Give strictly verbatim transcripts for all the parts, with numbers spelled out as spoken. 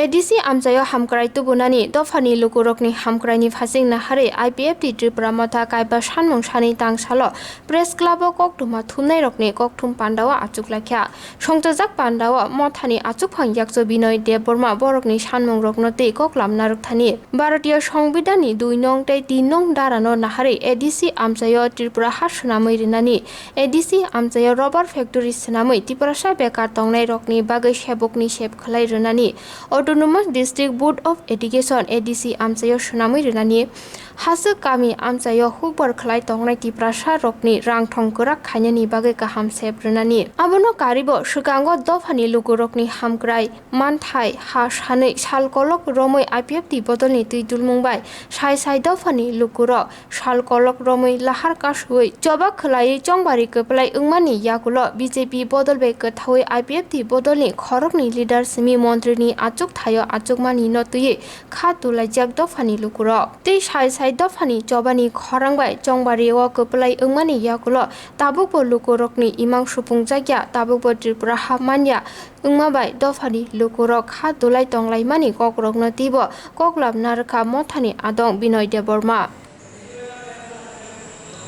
A D C amchaio hamkrai tubunani dophani lukurokni hamkraini phasing naharwi I P F T Tripura Motha kaiba sanmung sani tangsalo Press Club o koktwma thumnairokni kokthum pandao achuk laikha. Songchajak pandao mothani achukphang yakchu Binoy Debbarma borokni sanmungrokno twi koklam narwkthani Bharatiya Songbidanni dui nong tei tin nong darano naharwi A D C amchaio Tripura ha swnamwi rinani, A D C amchaio rubber factory swnamwi Tiprasa bekar tongnairokni bagwi sebokni sep khlai rwnani, Autonomous District Board of Education, A D C amchaio swnamwi rwnani, haswk kami amchaio hukbar khlai tongnai Tiprasa rokni rangthong kwrak khainani bagwi kaham sep rwnani. Abono karibo swkango dophani lukurokni hamkrai manthai ha sanwi sal kolok romwi I P F T bodolni twi dulmung bai sai sai dophani lukurok sal kolok romwi lahar kasui choba khwlaiwi chongbari kwplai wngmani yagulo B J P bodol bai kwthaui I P F T bodolni khoroknwi leader simi montrini achuk thaio achukmani no twiwi kha tulaijak dophani lukurok. Tei sai sai dophani chobani khorang bai chongbari o kwplai wngmani yagulo tabukbo lukurokni imang supungjakya, tabukbo Tripura ha manya wngma bai dophani lukurok kha tulai tonglaimani kokrokno teibo koklam narwkha mothani adong Binoy Debbarma.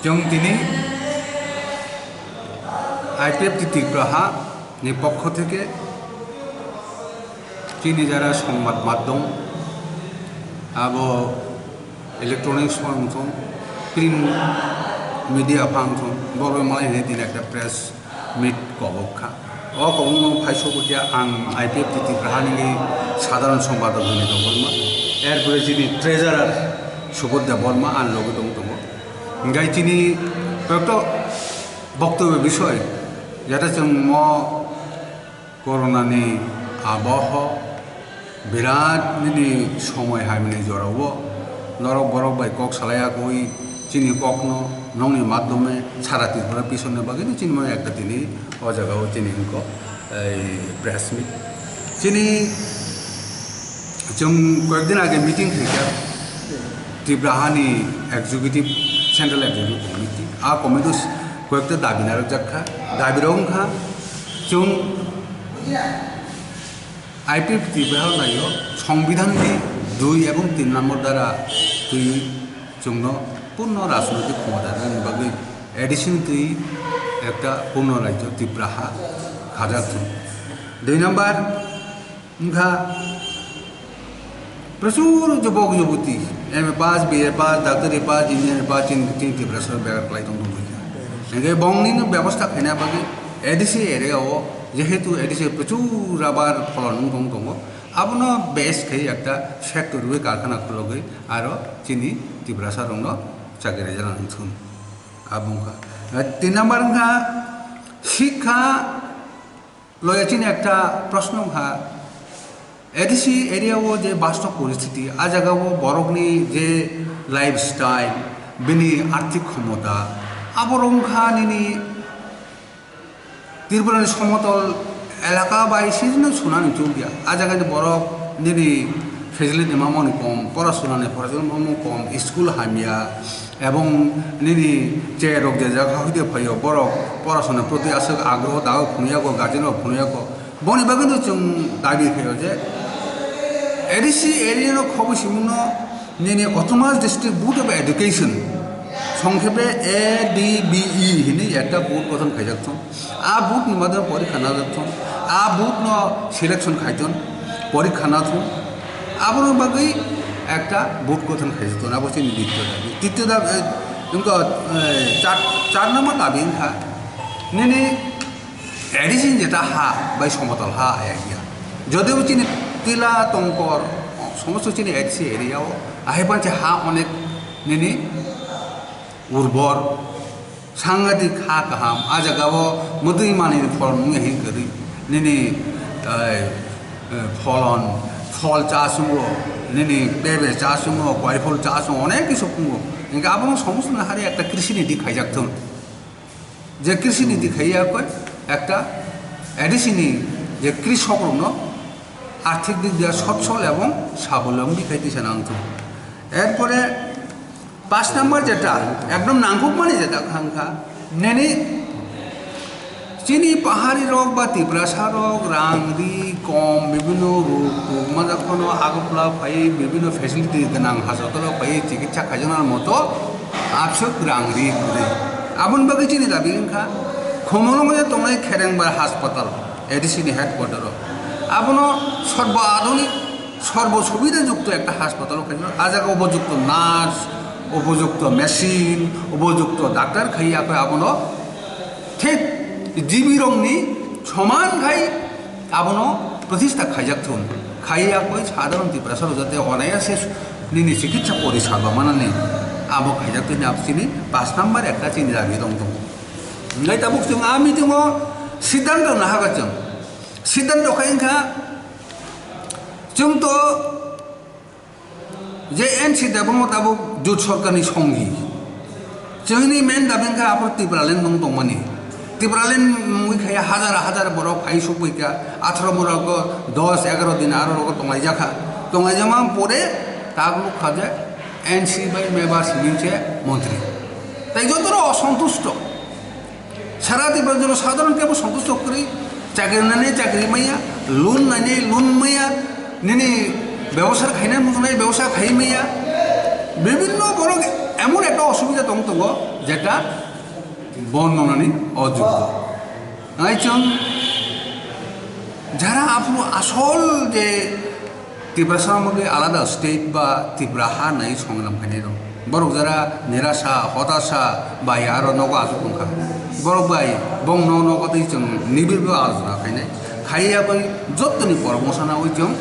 Chwng tini I P F T Tripura ha ni pokho theke chini jara songmad maddom abo electronics phang thung, print media phang thung, borok malai hwnwi tini ekta press meet kobok kha. O kobokno phai sokya ang I P F T Tripura hani sadharon sompadak hwnwi tongma. Erpore chini treasurer Subodh Debbarma ang logi tong tongo. Hingkai chini koyekta boktobyo bisoy, jata chwng mo Corona ni aboho birat nini somoi hamya ni jorao norok borok bai kok salai ya koi chini kokno nokni madhyome sara Tripura pisonne bagwi no chini mano ekta tini o jaga o chini hwnko ei press meet. Chini chwng koyek din age meeting khaikha Tripura hani executive, central executive committee. A committee o koyekta dabi narwkjak kha. Dabi rok wngkha chwng I P F T Tripura naio Songbidan ni dui ebong tin number dara twi chwngno purno rajnoitik khomota rwnani bagwi A D C ni twi ekta purno rajyo Tripura ha khajak thung. Dui number wngkha prochur jubok jubuti M A pass, B A pass, doctor pass, engineer pass, chini, chini Tripura sor begar kwlai tong tong kha. Hingke bongni no bebosta khaina bagwi A D C area o jehetu A D C prochur rubber pholon wng tong tongo. Abono base khe ekta factory bai karkhana khulogwi aro chini Tiprasa rokno chakri rwjak nang thun. Abo wngkha. Tin number wngkha sikha loya chini ekta proshno wngkha. A D C area o je bastob poristhiti, a jaga o borokni je lifestyle, bini arthik khomota, abo wngkha nini Tripura ni somotol elaka bai sijino sunani chukya. A jaga ni borok nini facility mamoni kom, pora sunani pora sunani kom, school hamya, ebong nini che rok je jaga hoite phaio, borok pora suna proti aswk agroho dago phunuyako, guardian rok phunuyako. Boni bagwi no chwng dabi khaio je A D C area no khobwi simungno nini Autonomous District Board of Education, songkhepe A D B E hinwi ekta board gothon khaijak thung. A board ni madhyome porikha najak thung. A board no selection khai thung, porikha na thung. Aboni bagwi ekta board gothon khaijak thung. Abo chini dityo dabi. Tityo dabi, eh, wngkha, eh, char, char number dabi wngkha. Nini A D C ni jeta ha bai somotol ha aya ya. Jodibo chini Tila, Tongkor, somosto chini A D C area o, ahai panche ha onek nini urbor, sangadik ha kaham, a jaga o mwtwi manwi ni pholon wngya hin kwrwi, nini, eh, eh, pholon, phol cha sungo, nini bebe cha sungo, koiphol cha sungo, onek kisu phungo. Hingke abono somosto ni hari ekta krishi niti khaijak thung. Je krishi niti khaiya koi ekta A D C ni je krishok rokno arthik dik dia sochol ebong sabolombi khai tisa nang thung. Erpore pash number jeta ekdom nangkukmani jeta khangkha nini Chini pahari rok ba Tiprasa rok rang ri kom, bibhinno rok tubuma jak phano Agartala phai, bibhinno facility gwnang hospital o phai chikitsa khaijakna moto abswk rang ri kwrwi. Aboni bagwi chini dabi wngkha Khumulwngo tongnai Kherengbar hospital, A D C ni headquarter o. Abono sorbo adhunik, sorbo subidha jukto ekta hospital o khaijak, a jaga upojukto nurse, upojukto machine, upojukto doctor khaiya khe abono thik G B rokni soman khai abono protista khaijak thun. Khaiya koi sadharon Tiprasa rok jate onayase nini chikitsa poriseba manani abo khaijak thun, abo chini pash number ekta chini dabi rok tongo. Ngai tabuk chwng a meeting o siddhanto nahaga chwng. Siddhanto khai wngkha chwng to je N C Debbarma tabuk jut sorkarni songhi. Chwngni main dabi wngkha abo Tipraland nung tongmani. Tipraland mungwi khai hajar hajar borok phai sukbaikha. Atharo borok dos egaro din aro rogo tonglaijak kha. Tonglaijama pore tabuk kha je N C bai Meba simi se montri. Tai jotoro osontusto. Sara Tripura jono sadharon kebo santusto kwrwi, chakri nainai chakri maya, loan nainai loan maya, nini bebosa khainai muchunai bebosa khai maya, bibhinno borok emon ekta osubida tong tongo, jeta bon nonani ojoggo. Nai chwng jara aphuru asol je Tiprasa mungwi alada state ba Tipra ha nai songram khainai rok. Borok jara nirasa, hotasa bai aro nogo asuk wngkha. Borok bai bong no nogo tei chwng nibil bo alojona khainai. Khaiya bai jottoni porok mosana oi chwng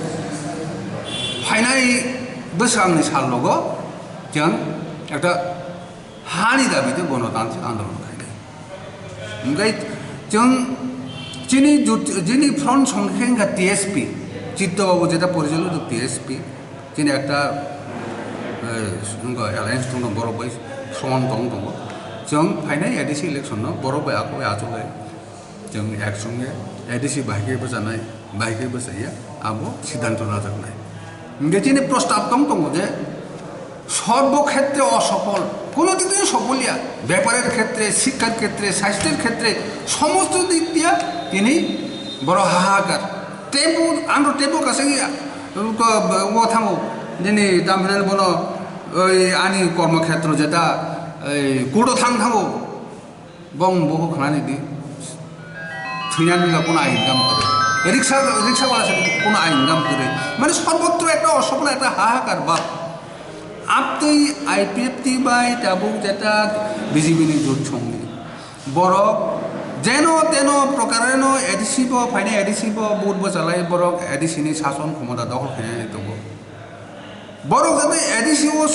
phainai bwsangni sal logo chwng ekta hani dabi tei gonotantriko andolon khainai. Hingke chwng chini jut-, chini front songkhe wngkha T S P, Chitto Babu jeta porichalo do T S P, chini ekta, eh, wngkha alliance tongno borok bai soman tong tongo. Chwng phainai A D C election no borok bai akwbai achuk lai. Chwng ek songe A D C bahai khe bwchanai. Bahai khe bwsaiya abo siddhanto najaknai. Hingke chini prostab tong tongo je sorbo khetre osofol, kono dik theke sofol ya, beparer khetre, sikkar khetre, sasthor khetre, somosto dik diya tini boro hahakar. Tebo, ang to tebo kasai ya, ko, ko thango, nini tamhinani bono, oi ani kormo khetro jeta, oi kudo thang thango. Bong buku khnani di. Thwinani no kono ain gam kwrwi. Riksa, riksa wala se kono ain gam kwrwi. Mane sorbotro ekta osofol ekta hahakar bap. Aptwi I P F T bai tabuk jeta B J P ni jut songni. Borok jeno teno prokareno A D C bo phainai A D C bo vote bo chalai borok A D C ni sason khomota dokhol khainani tongo. Borok jate A D C o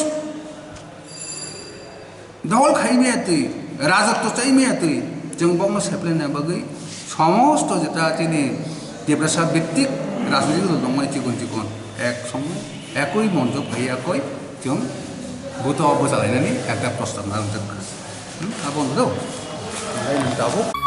Dohol khai maya twi, rajotwo chai maya twi, chwng bokno seplaina bagwi somosto jeta chini Tiprasa bhittik rajnitik dol tongmani chikon chikon ek somoi ekoi monjo phai ekoi chwng buto bwchalainani ekta prostab narwkjakha. Hmm, abo wngkha do. Omo tabuk.